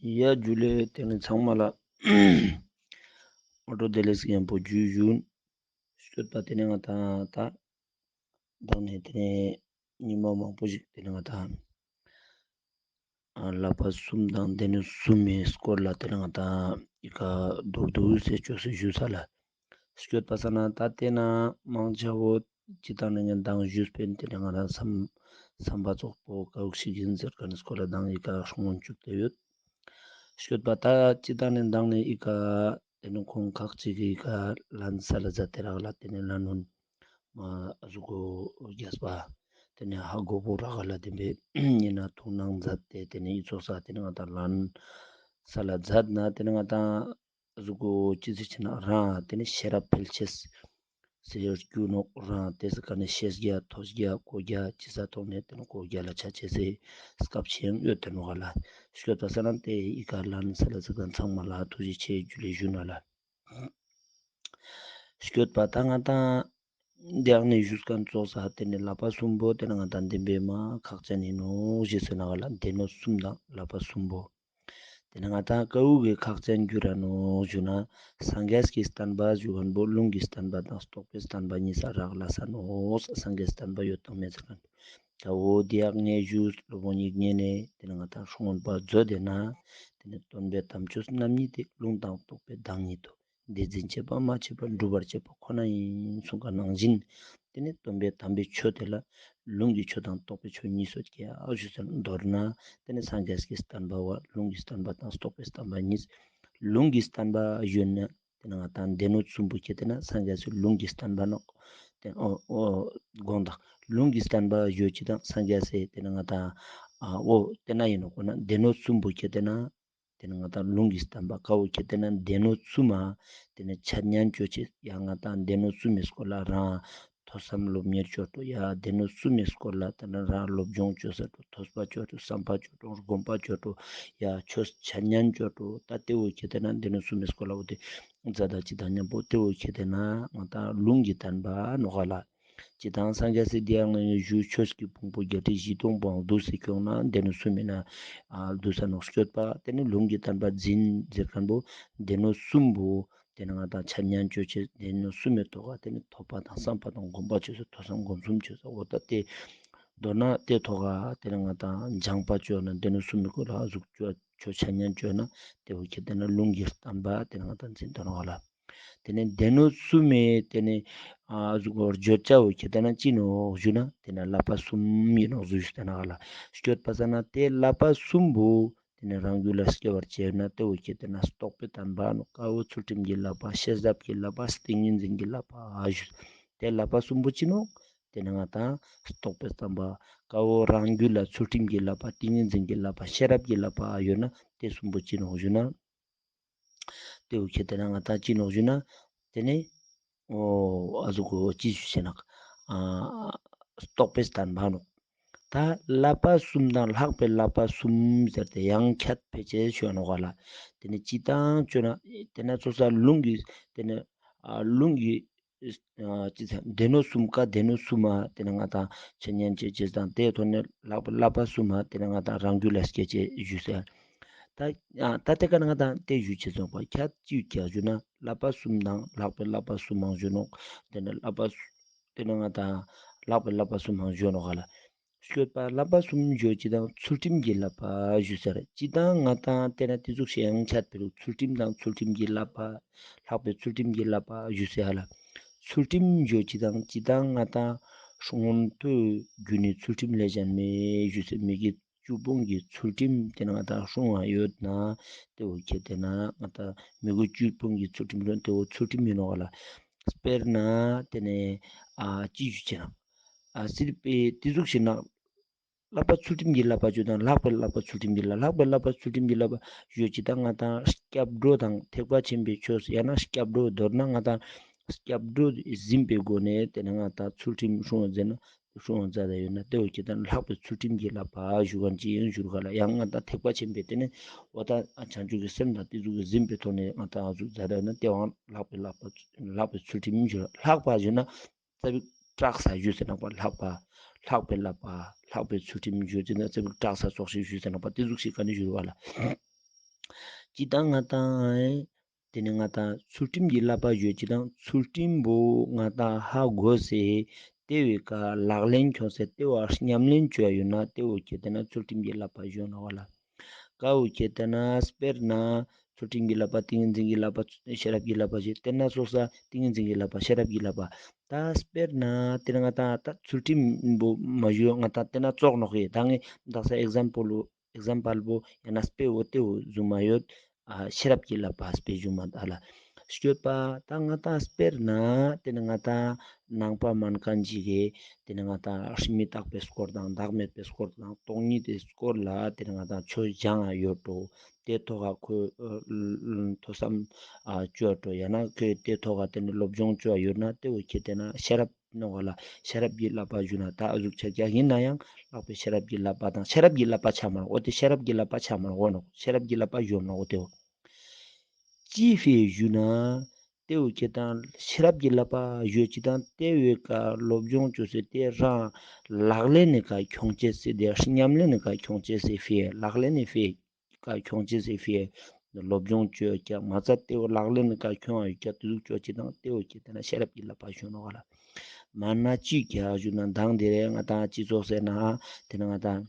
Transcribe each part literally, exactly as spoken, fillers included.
ཡ་ཇུ་ལེ། ཏེ་ནེ་ཚང་མ་ལ་ཨོ་ཏོ་བདེ་ལེགས་ཡམ་པོ་ཇུ་ཞུན། སྐྱོད་པ་ཏེ་ནེ་ང་ཏང་ད་མདང་ནེ་ཏེ་ནེ་ཉི་མ་མང་པོ་ཞིག་ཏེ་ནེ་ང་ཏང་ཨ་བསླབ་པ་གསུམ་དང་སྡེ་སྣོད་གསུམ་མི་སྐོར་ལ་ཏེ་ནེ་ང་ཏང་ཨི་ཀ་མདོར་བསྡུས་སེ་ཅོས་སེ་ཞུས་ས་ལ། སྐྱོད་པ་ས་ན་ད་ཏེ་ན་མང་ཆེ་བོ་ཅི་ཏང་ནེ་ངས་མདང་ཞུས་པིན། ཏེ་ནེ་ང་ཏང་བསམ་བསམ་པ་ཙོགས་པོ་ཀ་བོ་ཞིག་ཨིན་ཟེར་ཁན་སྐོར་ལ་མདང་ཨི་ཀ་སྔོན་ཅུག་སྟེ་ཡོད། སྐྱོད་པ་ད་ཅི་ཏང་ནེ་མདང་ནེ་ཨི་ཀ་ཏེ་ནེ་ཁོང་ཁག་ཅིག་གི་ཨི་ཀ་ལན་སལ་ལ་ཛད་དེ་རག་ལ། ཏེ་ནེ་ལན་ནུན་མ་ཨ་ཟུག་གོ་རྒྱས་པ་ཏེ་ནེ་ཧ་གོ་བོ་རག་ལ། ཏེ་བོ་ཨིན་ན་ཐུགས་སྣང་ཛད་དེ་ཏེ་ནེ་ཨི་ཙོགས་ས་ཏེ་ནེ་ང་ཏང་ལན་སལ་ལ་ཛད་ན་ཏེ་ནེ་ང་ཏང་ཨ་ཟུག་གོ་ཅི་ཟེར་ཅེ་ན་རང་ཏེ་ནེ་ཤེས་རབ་འཕེལ་ཅེས་སེ་ཡོད་རྒྱུ་ནོག། རང་ཏེ་ཟེར་ཁན་ནི་ཤེས་རྒྱ་ཐོས་རྒྱ་གོ་རྒྱ་ཅི་ས་ཐོག་ནེ་ཏེ་ནེ་གོ་རྒྱ་ལ་ཆ་ཅེས་སི་སྐབས་ཤིག་ཡང་ཡོད་དེ་ནོག་ག་ལ། སྐྱོད་པ་ས་ན་ཏེ་ཨི་ཀ་ལན་སལ་ལ་ཛད་ཁན་ཚང་མ་ལ་ཐུགས་རྗེ་ཆེ་ཇུ་ལེ་ཞུ་ན་ལ། སྐྱོད་པ་ད་ང་ཏང་ཏེ་ནེ་ཞུས་ཁན་ཙོགས་ས་ཏེ་ནེ་བསླབ་པ་གསུམ་པོ་ཏེ་ནེ་ང་ཏང་བདེན་པའི་མ་ཁག་ཅན་ཨིན་ནོག་ཞུས་ཟེར་ན་ག་ལ། སྡེ་སྣོད་གསུམ་དང་བསླབ་པ་གསུམ་པོ་ཏེ་ནེ་ང་ཏང་ཀ་བོ་གི་ཁག་ཅན་གྱུར་ར་ནོག་ཞུ་ན། སངས་རྒྱས་ཀྱི་བསྟན་པ་ཞུ་ཁན་བོ་རླུང་གི་བསྟན་པ་དང་རྟོགས་པའི་བསྟན་པ་ཉིས་ས་རག་ལ་ས་ནོག། སངས་རྒྱས་བསྟན་པ་ཡོད་དང་མེད་ཟེར་ཁན་ཀ་བོ་ཏེ་ཡང་ངས་ཞུས་སློབ་དཔོན་དབྱིག་གཉེན་ནེ་ཏེ་ནེ་ང་ཏང་སྔོན་པ་མཛོད་དེ་ན་ཏེ་ནེ་སྟོན་པའི་དམ་ཆོས་རྣམ་གཉིས་ཏེ། རླུང་དང་རྟོགས་པའི་བདག་ཉིད་དོ། འདི་འཛིན་བྱེད་པ་སྨྲ་བྱེད་པ། སྒྲུབ་པར་བྱེད་པ་ཁོ་ན་ཡིན་གསུངས་ཁན་ནང་བཞིན་ཏེ་ནེ་སྟོན་པའི་དམ་པའི་ཆོས་ཏེ་ལ་རླུང་གི་ཆོས་དང་རྟོགས་པའི་ཆོས་ཉིས་སོ་ཀྱག་ཞུས་ཟེར། མདོར་ན་ཏེ་ནེ་སངས་རྒྱས་ཀྱི་བསྟན་པ་བོ་རླུང་གི་བསྟན་པ་དང་རྟོགས་པའི་བསྟན་པ་ཉིས། རླུང་གི་བསྟན་པ་ཞུ་ན་ཏེ་ནེ་ང་ཏང་སྡེ་སྣོད་གསུམ་པོ་ཁྱེར་ཏེ་ན་སངས་རྒྱས་སི་རླུང་གི་བསྟན་པ་ནོག། ཏེ་ཨོ་ཨོ་དགོངས་དག། རླུང་གི་བསྟན་པ་ཞུ་ཅེས་དང་སངས་རྒྱས་སི་ཏེ་ནེ་ང་ཏང་ཨ་འོ་ཏེ་ན་ཨིན་ནོག་གོ་ན། སྡེ་སྣོད་གསུམ་པོ་ཁྱེར་ཏེ་ན་ཏེ་ནེ་ང་ཏང་རླུང་གི་བསྟན་པ་ཀ་བོ་ཁྱེར་ཏེ་ན་སྡེ་སྣོད་གསུམ་མ་ཏེ་ནེ་འཆད་ཉན་ཅོ་ཅེས་ཡང་ང་ཏང་སྡེ་སྣོད་གསུམ་མི་སྐོར་ལ་རང་ཐོས་བསམ་སློབ་གཉེར་ཅོ་ཏོ་ཡ། སྡེ་སྣོད་གསུམ་མི་སྐོར་ལ་ཏེ་ནེ་རང་སློབ་སྦྱོང་ཅོ་ས་ཏོ་ཐོས་པ་ཅོ་ཏོ་བསམ་པ་ཅོ་ཏོ་སྒོམ་པ་ཅོ་ཏོ་ཡ་ཆོས་འཆད་ཉན་ཅོ་ཏོ་ད་ཏེ་བོ་ཁྱེར་ཏེ་ན་སྡེ་སྣོད་གསུམ་མི་སྐོར་ལ་འོ་ཏེ་ཛད་ད་ཅི་ད་ཉམ་པོ་ཏེ་བོ་ཁྱེར་ཏེ་ན་ང་ཏང་རླུང་གི་བསྟན་པ་ནོག་ག་ལ། ཅི་ཏང་སངས་རྒྱས་སི་ཏེ་ཡང་ན་ཞུ་ཆོས་ཀྱི་ཕུང་པོ་བརྒྱད་ཁྲི་བཞི་སྟོང་པོའང་བསྡུས་སེ་ཁྱོང་ན་སྡེ་སྣོད་གསུམ་མི་ན་ཨ་བསྡུས་ས་ནོག། སྐྱོད་པ་ཏེ་ནེ་རླུང་གི་བསྟན་པ་འཛིན་ཟེར་ཁན་བོ་སྡེ་སྣོད་གསུམ་པོ་ཏེ་ནེ་ང་ཏང་འཆད་ཉན་ཅོ་ཅེས་སྡེ་སྣོད་གསུམ་མི་ཐོག་ག་ཏེ་ནེ་ཐོས་པ་དང་བསམ་པ་དང་སྒོམ་པ་ཅོ་ས་ཐོས་བསམ་སྒོམ་གསུམ་ཅོ་ས་འོ་ད་ཏེ་མདོར་ན་ཏེ་ཐོག་ག་ཏེ་ནེ་ང་ཏང་སྦྱང་པ་ཅོ་ན་སྡེ་སྣོད་གསུམ་མི་སྐོར་ལ་ཨ་ཟུག་ཅོ་ཆོས་འཆད་ཉན་ཅོ་ན་ཏེ་བོ་ཁྱེར་ཏེ་ན་རླུང་གི་བསྟན་པ་ཏེ་ནེ་ང་ཏང་འཛིན་ཏོ་ནོག་ག་ལ། ཏེ་ནེ་སྡེ་སྣོད་གསུམ་མི་ཏེ་ནེ་ཨ་ཟུག་གོ་བརྗོད་བྱ་བོ་ཁྱེར་ཏེ་ན་ཅི་ནོག་ཞུ་ན་ཏེ་ནེ་བསླབ་པ་གསུམ་ཨིན་ནོག་ཞུས་ཏེ་ན་ག་ལ། སྐྱོད་པ་ས་ན་ཏེ་བསླབ་པ་གསུམ་པོ་ཏེ་ནེ་རང་རྒྱུད་ལ་སྐྱེ་བར་བྱེད་ན་ཏེ་བོ་ཁྱེར་ཏེ་ན་རྟོགས་པའི་བསྟན་པ་ནོག། ཀ་བོ་ཚུལ་ཁྲིམས་ཀྱི་བསླབ་པ་ཤེས་རབ་ཀྱི་བསླབ་པ་ཏིང་ངེ་འཛིན་གྱི་བསླབ་པ་ཞུས། ཏེ་བསླབ་པ་གསུམ་པོ་ཅི་ནོག། ཏེ་ནེ་ང་ཏང་རྟོགས་པའི་བསྟན་པ་ཀ་བོ་རང་རྒྱུད་ལ་ཚུལ་ཁྲིམས་ཀྱི་བསླབ་པ་ཏིང་ངེ་འཛིན་གྱི་བསླབ་པ་ཤེས་རབ་ཀྱི་བསླབ་པ་ཡོད་ན་ཏེ་གསུམ་པོ་ཅི་ནོག་ཞུ་ན། ཏེ་བོ་ཁྱེར་ཏེ་ན་ང་ཏང་ཅི་ནོག་ཞུ་ན། ཏེ་ནེ་འོ་ཨ་ཟུག་གོ་ཅི་ཞུ་ཅེས་ན་ཨ་རྟོགས་པའི་བསྟན་པ་ནོག། ད་བསླབ་པ་གསུམ་དང་ལྷག་པའི་བསླབ་པ་གསུམ་ཟེར་ཏེ་ཡང་ཁྱད་ཕལ་ཆེ་ཤོས་ནོག་ག་ལ། ཏེ་ནེ་ཅི་ཏང་ཅོ་ན་ཏེ་ནེ་ཚོགས་ས་རླུང་གི་ཏེ་ནེ་ཨ་རླུང་གི་ཨ་ཅི་ཟེར་སྡེ་སྣོད་གསུམ་ཀ་སྡེ་སྣོད་གསུམ་མ་ཏེ་ནེ་ང་ཏང་འཆད་ཉན་ཅོ་ཅེས་དང་ཏེ་ཐོག་ནེ་ལྷག་པའི་བསླབ་པ་གསུམ་མ་ཏེ་ནེ་ང་ཏང་རང་རྒྱུད་ལ་སྐྱེ་ཅེས་ཞུས་ཟེར། ད་ཨ་ད་ཏེ་ཀ་ནེ་ང་ཏང་ཏེ་ཞུ་ཅེས་སོང་པ་ཁྱད་ཅི་ཡོད་ཀྱག་ཞུ་ན་བསླབ་པ་གསུམ་དང་ལྷག་པའི་བསླབ་པ་གསུམ་མང་ཞུ་ནོག། ཏེ་ནེ་བསླབ་པ་ཏེ་ནེ་ང་ཏང་ལྷག་པའི་བསླབ་པ་གསུམ་མང་ཞུ་ནོག་ག་ལ། སྐྱོད་པ་བསླབ་པ་གསུམ་ཞུ་ཅེས་དང་ཚུལ་ཁྲིམས་ཀྱི་བསླབ་པ་ཞུས་ཟེར། ཅི་ཏང་ང་ཏང་ཏེ་ན་ཏེ་ཟུག་ཤིག་ཡང་ཁྱད་པར་ཚུལ་ཁྲིམས་དང་ཚུལ་ཁྲིམས་ཀྱི་བསླབ་པ་ལྷག་པའི་ཚུལ་ཁྲིམས་ཀྱི་བསླབ་པ་ཞུས་ཟེར་ཧ་ལ། ཚུལ་ཁྲིམས་ཞུ་ཅེས་དང་ཅི་ཏང་ང་ཏང་སྔོན་པོའི་རྒྱུད་ནས་ཚུལ་ཁྲིམས་ལས་གཞན་མེད་ཞུས་ཟེར། མི་དགེ་བཅུ་སྤོང་གི་ཚུལ་ཁྲིམས་ཏེ་ནེ་ང་ཏང་སྲུང་བ་ཡོད་ན་ཏེ་བོ་ཁྱེར་ཏེ་ན་ང་ཏང་མི་དགེ་བཅུ་སྤོང་གི་ཚུལ་ཁྲིམས་ལོན་ཏེ་བོ་ཚུལ་ཁྲིམས་ཨིན་ནོག་ག་ལ། དཔེར་ན་ཏེ་ནེ་ཨ་ཅི་ཞུ་ཅེས་ན་ཨ་སིར་པེ་ཏེ་ཟུག་ཤིག་ན་བསླབ་པ་ཚུལ་ཁྲིམས་ཀྱི་བསླབ་པ་ཞུ་དང་ལྷག་པའི་བསླབ་པ་ཚུལ་ཁྲིམས་ཀྱི་བསླབ་ལྷག་པའི་བསླབ་པ་ཚུལ་ཁྲིམས་ཀྱི་བསླབ་པ་ཞུ་ཅེས་དང་ང་ཏང་སྐྱབས་འགྲོ་དང་ཐེག་པ་ཆེན་པོའི་ཆོས་ཡང་ན་སྐྱབས་འགྲོ་མདོར་ན་ང་ཏང་སྐྱབས་འགྲོ་ཟིན་པའི་སྒོ་ནས་ཏེ་ནེ་ང་ཏང་ཚུལ་ཁྲིམས་སྲུང་བ་མཛད་ན་སྲུང་བ་མཛད་ད་ཡོད་ན་ཏེ་བོ་ཁྱེར་ཏེ་ན་ལྷག་པའི་ཚུལ་ཁྲིམས་ཀྱི་བསླབ་པ་ཞུ་ཁན་ཅིག་ཡང་ཞུ་རུ་ག་ལ། ཡང་ང་ཏང་ཐེག་པ་ཆེན་པོའི་ཏེ་ནེ་འོ་ད་བྱང་ཆུབ་ཀྱི་སེམས་དང་ཏེ་ཟུག་གི་ཟིན་པའི་ཐོག་ནེ་ང་ཏང་ཨ་ཟུག་མཛད་ད་ཡོད་ན་ཏེ་བོའང་ལྷག་པའི་བསླབ་པ་ལྷག་པའི་ཚུལ་ཁྲིམས་ཞུ་ལྷག་པ་ཞུ་ན་རྩ་བའི་སྐྲག་ས་ཞུས་ཟེར་ནོག་པ། ལྷག་པ་ལྷག་པའི་བསླབ་པ་ལྷག་པའི་ཚུལ་ཁྲིམས་ཞུ་ཅེས་ན་རྩ་བའི་སྐྲག་ས་ཙོགས་ཤིག་ཞུས་ཟེར་ནོག་པ། ཏེ་ཟུག་ཤིག་ག་ནེ་ཞུ་རུ་བ་ལ། ཅི་དང་ང་དང་ཨེ་ཏེ་ནེ་ང་དང་ཚུལ་ཁྲིམས་ཀྱི་བསླབ་པ་ཞུ་ཅི་དང་ཚུལ་ཁྲིམས་པོ་ང་དང་ཧ་གོ་སེ་ཏེ་བོའི་ཀ་ལག་ལེན་ཁྱོང་སེ་ཏེ་བོ་ཉམས་ལེན་ཅོ་ཡ་ཡོད་ན་ཏེ་བོ་ཁྱེར་ཏེ་ན་ཚུལ་ཁྲིམས་ཀྱི་བསླབ་པ་ཞུ་ནོག་ལེ། ཀ་བོ་ཁྱེར་ཏེ་ན་དཔེར་ན་ཚུལ་ཁྲིམས་ཀྱི་བསླབ་པ་ཏིང་ངེ་འཛིན་གྱི་བསླབ་པ་ཤེས་རབ་ཀྱི་བསླབ་པ་ཞེས་ཏེ་ན་སོགས་ས་ཏིང་ངེ་འཛིན་གྱི་བསླབ་པ་ཤེས་རབ་ཀྱི་བསླབ་པ། ད་དཔེར་ན་ཏེ་ནེ་ང་དང་ད་ཚུལ་ཁྲིམས་པོ་མ་ཞུ་ང་དང་ཏེ་ན་ཙོགས་ནོག་ཧེ། ད་ངས་དག་ས་ཨེག་ཛམ་པལ་བོ་ཨེག་ཛམ་པལ་བོ་ཡང་ན་དཔེ་བོ་ཏེ་བོ་བཟུང་མ་ཡོད། ཨ་ཤེས་རབ་ཀྱི་བསླབ་པ་དཔེ་བཟུང་མ་ད་ལེ། སྐྱོད་པ་ད་ང་དང་དཔེར་ན་ཏེ་ནེ་ང་དང་ནང་པ་མན་ཁན་ཅིག་གི་ཏེ་ནེ་ང་དང་མི་རྟག་པའི་སྐོར་དང་བདག་མེད་པའི་སྐོར་དང་སྟོང་ཉིད་དི་སྐོར་ལ་ཏེ་ནེ་ང་དང་ཆོས་སྦྱང་ང་ཡོད་འགྲོ། ཏེ་ཐོག་ག་ཁོས་ཨ་ཐོས་བསམ་ཨ་ཅོ་འགྲོ་ཡང་ན་ཁོས་ཏེ་ཐོག་ག་ཏེ་ནེ་སློབ་སྦྱོང་ཅོ་ཡོད་ན་ཏེ་བོ་ཁྱེར་ཏེ་ན་ཤེས་རབ་ནོག་ལེ། ཤེས་རབ་ཀྱི་བསླབ་པ་ཞུ་ན་ད་ཨ་ཟུག་ཆ་རྒྱ་ཡིན་ན་ཡང་ལྷག་པའི་ཤེས་རབ་ཀྱི་བསླབ་པ་དང་ཤེས་རབ་ཀྱི་བསླབ་པ་ཆ་མ་ནོག་འོ་ཏེ་ཤེས་རབ་ཀྱི་བསླབ་པ་ཆ་མ་ནོག་འོ་ནོག་ཤེས་རབ་ཀྱི་བསླབ་པ་ཞུ་ནོག་འོ་ཏེ་བོ། ཅི་ཕིའ་ཞུ་ན་ཏེ་བོ་ཁྱེར་ཏེ་ན་ཤེས་རབ་ཀྱི་བསླབ་པ་ཞུ་ཅི་དང་ཏེ་བོའི་ཀ་སློབ་སྦྱོང་ཅོས་སེ་ཏེ་རང་ལག་ལེན་ནི་ཀ་ཁྱོང་ཅེས་སེ་ཏེ་ཉམས་ལེན་ནི་ཀ་ཁྱོང་ཅེས་སེ་ཕིའ་ལག་ལེན་ནི་ཕིའ་ཀ་ཁྱོང་ཅེས་སེ་ཕིའ་སློབ་སྦྱོང་ཅོ་ཀྱག་མ་ཚད་ཏེ་བོ་ལག་ལེན་ནི་ཀ་ཁྱོང་ཡོད་ཀྱག་ཏེ་ཟུག་ཅོ་ཅི་དང་ཏེ་བོ་ཁྱེར་ཏེ་ན་ཤེས་རབ་ཀྱི་བསླབ་པ་ཞུ་ནོག་ལེ། མན་ན་ཅི་ཀྱག་ཞུ་ན་མདང་དེ་རིང་ང་དང་ཅི་ཙོགས་ཟེར་ན་ཏེ་ནེ་ང་དང་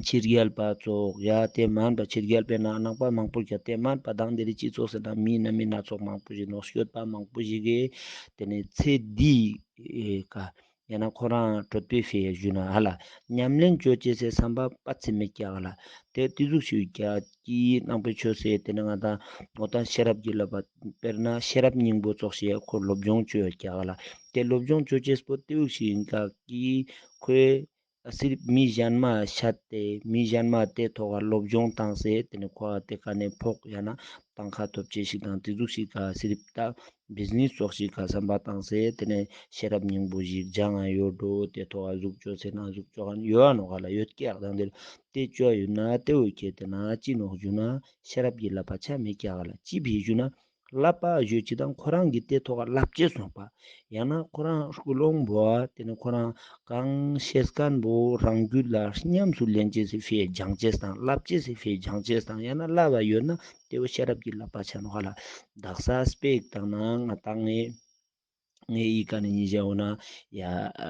ཕྱི་རྒྱལ་པ་ཙོགས་ཡ་ཏེ་མན་པ་ཕྱི་རྒྱལ་པའི་ནང་ནང་པ་མང་པོ་ཀྱག་ཏེ་མན་པ་མདང་དེ་རིང་ཅི་ཙོགས་ཟེར་ན་མི་ན་མི་སྣ་ཚོགས་མང་པོ་ཞིག་ནོག་སྐྱོད་པ་མང་པོ་ཞིག་གི་ཏེ་ནེ་ཚེ་འདིའི་ཀ་ཡང་ན་ཁོ་རང་གྲོད་པའི་ཕིའ་ཞུ་ན་ཧ་ལ་ཉམས་ལེན་ཅོ་ཅེས་སི་བསམ་པ་པ་ཚིམ་མེད་ཀྱག་ལེ། ཏེ་ཏེ་ཟུག་ཞིག་ཀྱག་ཀྱི་ནང་པའི་ཆོས་སེ་ཏེ་ནེ་ང་དང་འོ་ད་ཤེས་རབ་ཀྱི་བསླབ་པ་དཔེར་ན་ཤེས་རབ་སྙིང་པོ་ཙོགས་ཤིག་ཁོ་སློབ་སྦྱོང་ཅོ་ཡོད་ཀྱག་ལེ། ཏེ་སློབ་སྦྱོང་ཅོ་ཅེས་པོ་ཏེ་ཟུག་ཞིག་ཡིན་ཀྱག་ཀྱི་ཁོས་སིར་མི་གཞན་མ་ཤད་དེ་མི་གཞན་མ་ཏེ་ཐོག་ག་སློབ་སྦྱོང་བཏང་སེ་ཏེ་ནེ་ཁོ་ཏེ་ཀ་ནེ་ཕོགས་ཡང་ན་ཏང་ཁ་ཐོབ་ཅེས་ཤིག་དང་ཏེ་ཟུག་ཞིག་ག་སིར་ད་བིས་ནེས་ཙོགས་ཤིག་ག་བསམ་པ་བཏང་སེ་ཏེ་ནེ་ཤེས་རབ་སྙིང་པོ་ཞིག་སྦྱང་ང་ཡོད་འགྲོ། ཏེ་ཐོག་ག་ཟུག་ཅོ་ཟེར་ན་ཟུག་ཅོ་ག་ཡོད་ནོག་ལེ། ཡོད་ཀྱག་དང་ཏེ་ཏེ་ཅོ་ཡོད་ན་ཏེ་བོ་ཁྱེར་ཏེ་ན་ཅི་ནོག་ཞུ་ན་ཤེས་རབ་ཀྱི་བསླབ་པ་ཆ་མེད་ཀྱག་ལེ། ཅི་ཕིའ་ཞུ་ན་བསླབ་པ་ཞུ་ཅི་དང་ཁོ་རང་གི་ཏེ་ཐོག་ག་བསླབ་ཅེས་སོང་པ། ཡང་ན་ཁོ་རང་ཀུན་སློང་བོ་ཏེ་ནེ་ཁོ་རང་གང་ཤེས་ཁན་བོ་རང་རྒྱུད་ལ་ཉམས་སུ་ལེན་ཅེས་སི་ཕིའ་སྦྱང་ཅེས་དང་བསླབ་ཅེས་སི་ཕིའ་སྦྱང་ཅེས་དང་ཡང་ན་བསླབ་པ་ཡོད་ན་ཏེ་བོ་ཤེས་རབ་ཀྱི་བསླབ་པ་ཆ་ནོག་ལེ། དག་ས་དཔེ་བཏང་ན་ང་དང་ངའི་ངའི་ཨི་ཀ་ནེ་ཉེ་ཞའོ་ན་ཡ་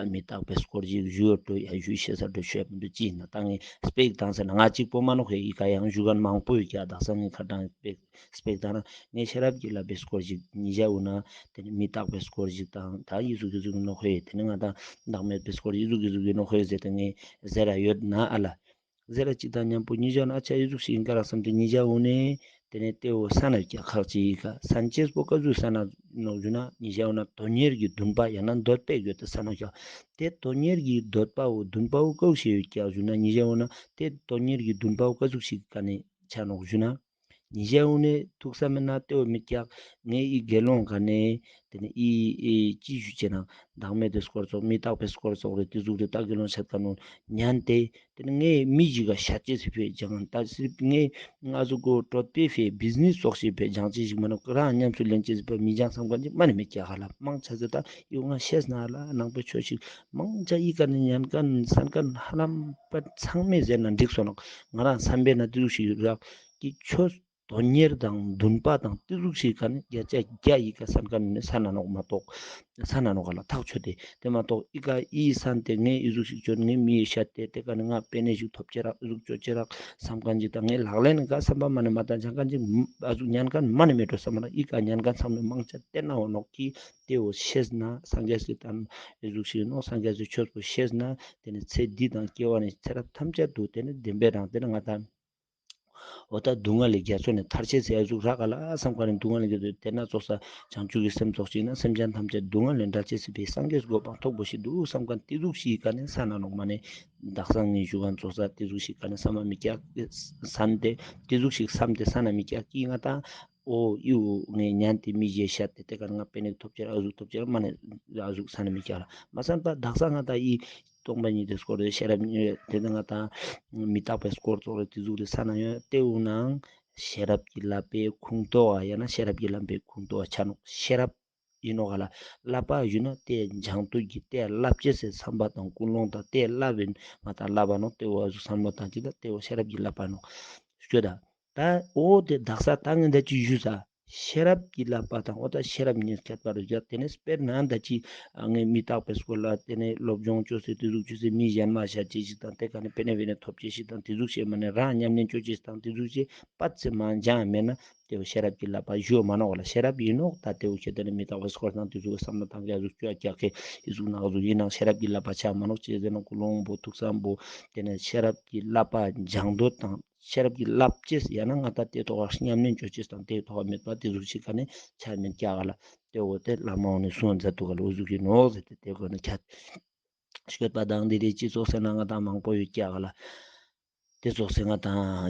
མི་རྟག་པའི་སྐོར་ཞིག་ཞུ་འགྲོ་ཡ་ཞུ་ཤེས་ས་འགྲོ་ཤོད་མི་འདུག་ཅི་ཡིན་ན་ད་ངས་དཔེ་བཏང་ཟེར་ན་ང་གཅིག་པོ་མ་ནོག་ཧེ། ཨི་ཀ་ཡང་ཞུ་ཁན་མང་པོ་ཡོད་ཀྱག་དག་ས་ངའི་ཁ་གྲངས་དཔེ་དཔེ་བཏང་ན་ངས་ཤེས་རབ་ཀྱི་བསླབ་པའི་སྐོར་ཞིག་ཉེ་ཞའོ་ན་ཏེ་ནེ་མི་རྟག་པའི་སྐོར་ཞིག་དང་ད་ཡི་ཟུག་གི་ཟུག་ནོག་ཧེ། ཏེ་ནེ་ང་དང་བདག་མེད་པའི་སྐོར་ཡི་ཟུག་གི་ཟུག་གི་ནོག་ཧེ་ཟེར་ཏེ་ངས་ཟེར་ར་ཡོད་ན་ཨ་ལ། ཟེར་ར་ཅིག་དང་མཉམ་པོ་ཉེ་ཞའོ་ན་ཨ་ཆ་ཡི་ཟུག་ཞིག་ཡིན་ཀ་རག་བསམ་སྟེ་ཉེ་ཞའོ་ནེ་ཏེ་ནེ་ཏེ་བོ་སན་ན་ཀྱག་ཁག་ཅིག་ཡི་ཀ་སན་ཅེས་པོ་ཀ་ཟུག་སན་ན་ནོག་ཞུ་ན་ཉེ་ཞའོ་ན་དོན་གཉེར་གྱི་འདུན་པ་ཡང་ན་འདོད་པའི་ཡོད་དེ་སན་ན་ཀྱག་ཏེ་དོན་གཉེར་གྱི་འདོད་པ་བོ་འདུན་པ་བོ་ཀ་ཟུག་ཞིག་ཡོད་ཀྱག་ཞུ་ན་ཉེ་ཞའོ་ན་ཏེ་དོན་གཉེར་གྱི་འདུན་པ་བོ་ཀ་ཟུག་ཞིག་ག་ནེ་ཆ་ནོག་ཞུ་ན། ཉེ་ཞའོ་ནེ་ཐུགས་བསམ་མེད་ན་ཏེ་བོ་མི་ཀྱག་ངའི་ཨི་དགེ་སློང་ག་ནེ་ཏེ་ནེ་ཨི་ཨི་ཅི་ཞུ་ཅེ་ན་བདག་མེད་དེ་སྐོར་ཙོགས་མི་རྟག་པའི་སྐོར་ཙོགས་རེ་ཏེ་ཟུག་རེ་ད་དགེ་སློང་ཆད་ཀ་ནོ་ཉན་ཏེ་ཏེ་ནེ་ངའི་མི་ཞིག་ག་ཤད་ཅེས་སི་ཕིའ་སྦྱང་ད་སི་ངའི་ང་ཟུག་གོ་གྲོད་པའི་ཕིའ་བིས་ནེས་ཙོགས་ཤིག་ཕིའ་སྦྱང་ཅེས་ཤིག་མ་ནོག་རང་ཉམས་སུ་ལེན་ཅེས་སི་ཕིའ་མི་སྦྱང་བསམ་ཁན་ཅིག་མ་ནེ་མི་ཀྱག་ཧ་ལ་མང་ཆ་ཟེར་ད་ཡོ་ང་ཤེས་ན་ལ་ནང་པའི་ཆོས་ཤིག་མང་ཆ་ཨི་ཀ་ནེ་ཉན་ཁན་སན་ཁན་ཧ་ལམ་པ་ཚང་མས་ཟེར་ན་འགྲིག་སོང་ནོག་ང་རང་བསམ་པའི་ན་ཏེ་ཟུག་ཞིག་རག་གི་ཆོས་དོན་གཉེར་དང་འདུན་པ་དང་ཏེ་ཟུག་ཞིག་ག་ནེ་བརྒྱ་ཆ་བརྒྱ་ཡི་ཀ་སན་ཁན་ནི་སན་ན་ནོག་མ་གཏོགས་སན་ན་ནོག་ག་ལ་ཐག་ཆོད་དེ་ཏེ་མ་གཏོགས་ཨི་ཀ་ཨི་སན་ཏེ་ངས་ཨི་ཟུག་ཞིག་ཅོ་ངས་མི་ཡི་ཤད་དེ་ཏེ་ཀ་ནེ་ང་པེ་ནེ་ཞིག་ཐོབ་ཅེ་རག་ཨི་ཟུག་ཅོ་ཅེ་རག་སམ་ཁན་ཅིག་དང་ངས་ལག་ལེན་ནི་ཀ་སམ་པ་མ་ནེ་མ་ཏང་ཅང་ཁན་ཅིག་ཨ་ཟུག་ཉན་ཁན་མ་ནེ་མེད་འགྲོ་སམ་མ་ན་ཨི་ཀ་ཉན་ཁན་ཚང་མས་མང་ཆ་ཏེ་ན་འོ་ནོག་གི་ཏེ་བོ་ཤེས་ན་སངས་རྒྱས་སི་ཏང་ཨི་ཟུག་ཞིག་ནོག་སངས་རྒྱས་སི་ཆོས་པོ་ཤེས་ན་ཏེ་ནེ་ཚེ་འདི་དང་སྐྱེ་བ་ནས་ཚེ་རབས་ཐམས་ཅད་དུ་ཏེ་ནེ་བདེན་པའི་རང་ཏེ་ནེ་ང་དང་འོ་ད་སྡུག་བསྔལ་ལས་རྒྱ་མཚོ་ནས་ཐར་ཅེས་སི་ཨ་ཟུག་རག་ག་ལ་སམ་ཁན་ནི་སྡུག་བསྔལ་ལས་རྒྱ་མཚོ་ཏེ་ན་ཙོགས་ས་བྱང་ཆུབ་ཀྱི་སེམས་ཙོགས་ཤིག་ན་སེམས་ཅན་ཐམས་ཅད་སྡུག་བསྔལ་ལས་འདྲ་ཅེས་སི་ཕིའ་སངས་རྒྱས་སི་གོ་འཕང་ཐོབ་པོ་ཞིག་འདུག་སམ་ཁན་ཏེ་ཟུག་ཞིག་ག་ནེ་སན་ན་ནོག་མ་ནེ་དག་ས་ངས་ཞུ་ཁན་ཙོགས་ས་ཏེ་ཟུག་ཞིག་ག་ནེ་སམ་མ་མི་ཀྱག་སན་ཏེ་ཏེ་ཟུག་ཞིག་སམ་སྟེ་སན་ན་མི་ཀྱག་གི་ང་དང་འོ་ཨི་བོ་ངས་ཉན་ཏེ་མི་ཞིག་ཤད་དེ་ཏེ་ཀ་ནེ་ང་པེ་ནེ་ཐོབ་ཅེ་རག་ཨ་ཟུག་ཐོབ་ཅེ་རག་མ་ནེ་ཨ་ཟུག་སན་ན་མི་ཀྱག་ལ་མ་སན་པ་དག་ས་ང་དང་ཨི་སྟོང་པ་ཉིད་དེ་སྐོར་དེ་ཤེས་རབ་ཉིད་དེ་ང་དང་མི་རྟག་པའི་སྐོར་ཙོགས་རེ་ཏེ་ཟུག་རེ་སན་ན་ཡོད་ཏེ་འུ་ནང་ཤེས་རབ་ཀྱི་བསླབ་པའི་ཁུངས་གཏོགས་ཡང་ན་ཤེས་རབ་ཀྱི་བསླབ་པའི་ཁུངས་གཏོགས་ཆ་ནོག་ཤེས་རབ་ཨིན་ནོག་ག་ལ་བསླབ་པ་ཞུ་ན་ཏེ་སྦྱང་དུས་ཀྱི་ཏེ་བསླབ་ཅེས་སི་སམ་པ་དང་ཀུན་སློང་དང་ཏེ་བསླབ་པའི་ང་དང་བསླབ་པ་ནོག་ཏེ་བོ་ཨ་ཟུག་སམ་བློ་བཏང་ཅིག་ད་ཏེ་བོ་ཤེས་རབ་ཀྱི་བསླབ་པ་ནོག་ཤོད་ད། ད་འོ་དེ་དག་ས་ད་ངས་ད་ཅི་ཞུས་ས། ཤེས་རབ་ཀྱི་བསླབ་པ་དང་འོ་ད་ཤེས་རབ་ཉིད་ཁྱད་པར་རེ་ཡོད། དེ་ནས་དཔེར་ན་ད་ཅི་ངས་མི་རྟག་པའི་སྐོར་ལ་དེ་ནས་སློབ་སྦྱོང་བཅོས་སེ་དེ་ཟུག་བཅོས་སེ་མི་གཞན་མ་ཤ་ཅེས་ཤིག་དང་དེ་ཀ་ནས་དཔེ་ནས་དཔེ་ནས་ཐོབ་ཅེས་ཤིག་དང་དེ་ཟུག་བྱས་མ་ནས་རང་ཉམས་ལེན་བཅོ་ཅེས་དང་དེ་ཟུག་བྱས་པད་ཚེ་མ་སྦྱངས་མེད་ན་དེ་བོ་ཤེས་རབ་ཀྱི་བསླབ་པ་ཞུ་མ་ནོག་ལ། ཤེས་རབ་ཡིན་ནོག་ད་དེ་བོ་ཁྱེད་དེ་ནས་མི་རྟག་པའི་སྐོར་དང་དེ་ཟུག་བསམ་བློ་བཏང་ཀྱག་ཟུག་བཅོ་ཀྱག་གི་ཨི་ཟུག་ནག་ཟུག་ཡིན་ནང་ཤེས་རབ་ཀྱི་བསླབ་པ་ཆ་མ་ནོག་ཅེས་ཟེར་ན་ཀུན་སློང་པོ་ཐུགས་བསམ་པོ་དེ་ནས་ཤེས་རབ་ཀྱི་བསླབ་པ་སྦྱང་འདོད་དང་། ཤེས་རབ་ཀྱི་བསླབ་ཅེས་ཡང་ན་ང་ད་དེ་ཐོག་ཉམས་ལེན་བཅོ་ཅེས་དང་དེ་ཐོག་མེད་པ་དེ་ཟུག་ཅིག་ག་ནས་ཆ་མེད་ཀྱག་ལ། དེ་འོ་དེ་བླ་མ་འོ་ནི་གསུང་མཛད་འདུག་ག་ལ། འོ་ཟུག་ཡིན་ནོག་ཟེར་ཏེ་དེ་གོ་ནས་ཁྱད་སྐྱོད་པ་དང་དེ་རེ་ཅི་ཙོགས་ཟེར་ན་ང་ད་མང་པོ་ཡོད་ཀྱག་ལ། དེ་ཙོགས་ཟེར་ང་ད་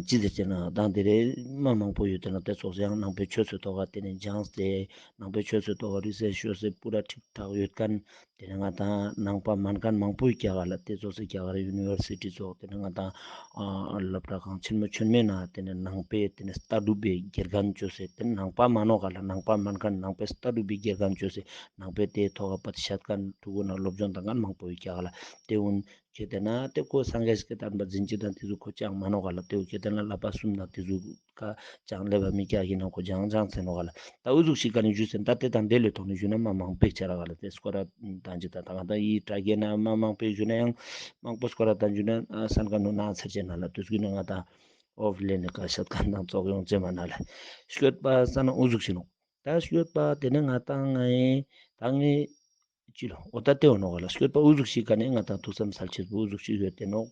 ཅི་ཟེར་ཅེ་ན་དང་དེ་རེ་མ་མང་པོ་ཡོད་དེ་ན་དེ་ཙོགས་ཡང་ནང་པའི་ཆོས་སུ་ཐོག་ག་དེ་ནས་སྦྱངས་ཏེ། ནང་པའི་ཆོས་སུ་ཐོག་ག་རི་སེར་ཆ་ཅོས་སེ་པུ་ར་ཁྲིག་ཐག་ཡོད་མཁན། དེ་ནས་ང་ད་ནང་པ་མན་མཁན་མང་པོ་ཡོད་ཀྱག་ལ། དེ་ཙོགས་སེ་ཀྱག་ལ་ཡུ་ནི་ཝར་སི་ཊི་ཙོགས་དེ་ནས་ང་ད་ཨ་སློབ་གྲྭ་ཁང་ཆེན་མོ་ཆེན་མོའི་ནང་དེ་ནས་ནང་པའི་དེ་ནས་ལྟ་གྲུབ་པའི་དགེ་རྒན་ཅོས་སེ་དེ་ནས་ནང་པ་མ་ནོག་ག་ལ། ནང་པ་མན་མཁན་ནང་པའི་ལྟ་གྲུབ་པའི་དགེ་རྒན་ཅོས་སེ་ནང་པའི་དེ་ཐོག་ག་པད་ཤད་མཁན་ཕྲུ་གུ་ན་སློབ་སྦྱོང་བཏང་མཁན་མང་པོ་ཡོད་ཀྱག་ལ། དེ་འུན་ཁྱེད་དེ་ན་དེ་ཁོ་སངས་རྒྱས་ཀྱི་བསྟན་པ་འཛིན་ཅེས་དང་དེ་ཟུག་ཁོ་ཅང་མ་ནོག་ག་ལ། དེ་འུ་ཁྱེད་དེ་ན་བསླབ་པ་གསུམ་དང་དེ་ཟུག་ཀ་ཅང་ལེབ་བ་མི་ཀྱག་ཡིན་ན་ཁོ་ཅང་ཅང་ཟེར་ནོག་ག་ལ། ད་འུ་ཟུག་ཞིག་ག་ནས་ཞུས་ཟེར་ན་ད་དེ་དང་དེ་ལས་ཐོག་ནས་ཞུས་ན་མ་མང་པོ་ཅིག་ཆ་ར་ག་ལ། དེ་སྐོར་ར་དང་ཅི་ད་ད་ང་ད་ཡི་དྲ་རྒྱའི་ནང་མ་མང་པོ་ཞུས་ན་ཡང་མང་པོ་སྐོར་ར་དང་ཞུས་ན་ཨ་སན་ཀ་ནུ་ན་ཚར་ཅེས་ན་ལ། དུས་ཀུན་ན་ང་ད་ཨོབ་ལེན་ནས་ཀ་ཤད་མཁན་དང་ཙོགས་ཡོང་ཅེས་མ་ན་ལ། སྐྱོད་པ་ས་ན་འུ་ཟུག་ཞིག་ནོག་ད་སྐྱོད་པ་དེ་ནས་ང་ད་ངའི་ད་ངའི་ཅི་ལོ། འོ་ད་དེ་འོ་ནོ་ག་ལ། སྐྱོད་པ་འུ་ཟུག་ཞིག་ག་ནས་ང་ད་ཐུགས་བསམ་སལ་ཅེས་པོ་འུ་ཟུག་ཞིག་ཡོད་དེ་ནོག་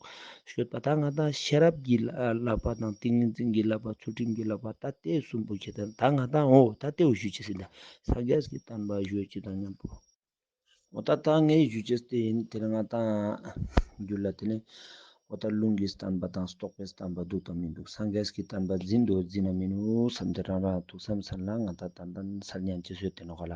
སྐྱོད་པ་ད་ང་ད་ཤེས་རབ་ཀྱི་བསླབ་པ་དང་ཏིང་ངེ་འཛིན་གྱི་བསླབ་པ་ཚུལ་ཁྲིམས་ཀྱི་བསླབ་པ་ད་དེ་གསུམ་པོ་ཁྱེད་དེ་ད་ང་ད་འོ་ད་དེ་འུ་ཞུ་ཅེས་ཟིན་ད་སངས་རྒྱས་ཀྱི་བསྟན་པ་ཞུ་ཅེས་དང་མཉམ་པོ། འོ་ད་ད་ངས་ཞུ་ཅེས་དེ་ཡིན། དེ་ནས་ང་ད་རྒྱུད་ལ་དེ་ནས་འོ་ད་ལུང་གི་བསྟན་པ་དང་རྟོགས་པའི་བསྟན་པ་འདུག་དང་མི་འདུག་སངས་རྒྱས་ཀྱི་བསྟན་པ་འཛིན་འདུག་འཛིན་ན་མི་འདུག་བསམ་སྟེ་རང་རང་ཐུགས་བསམ་སལ་ན་ང་ད་ཏན་ཏན་སལ་ཉན་ཅེས་ཡོད་དེ་ནོག་ག་ལ།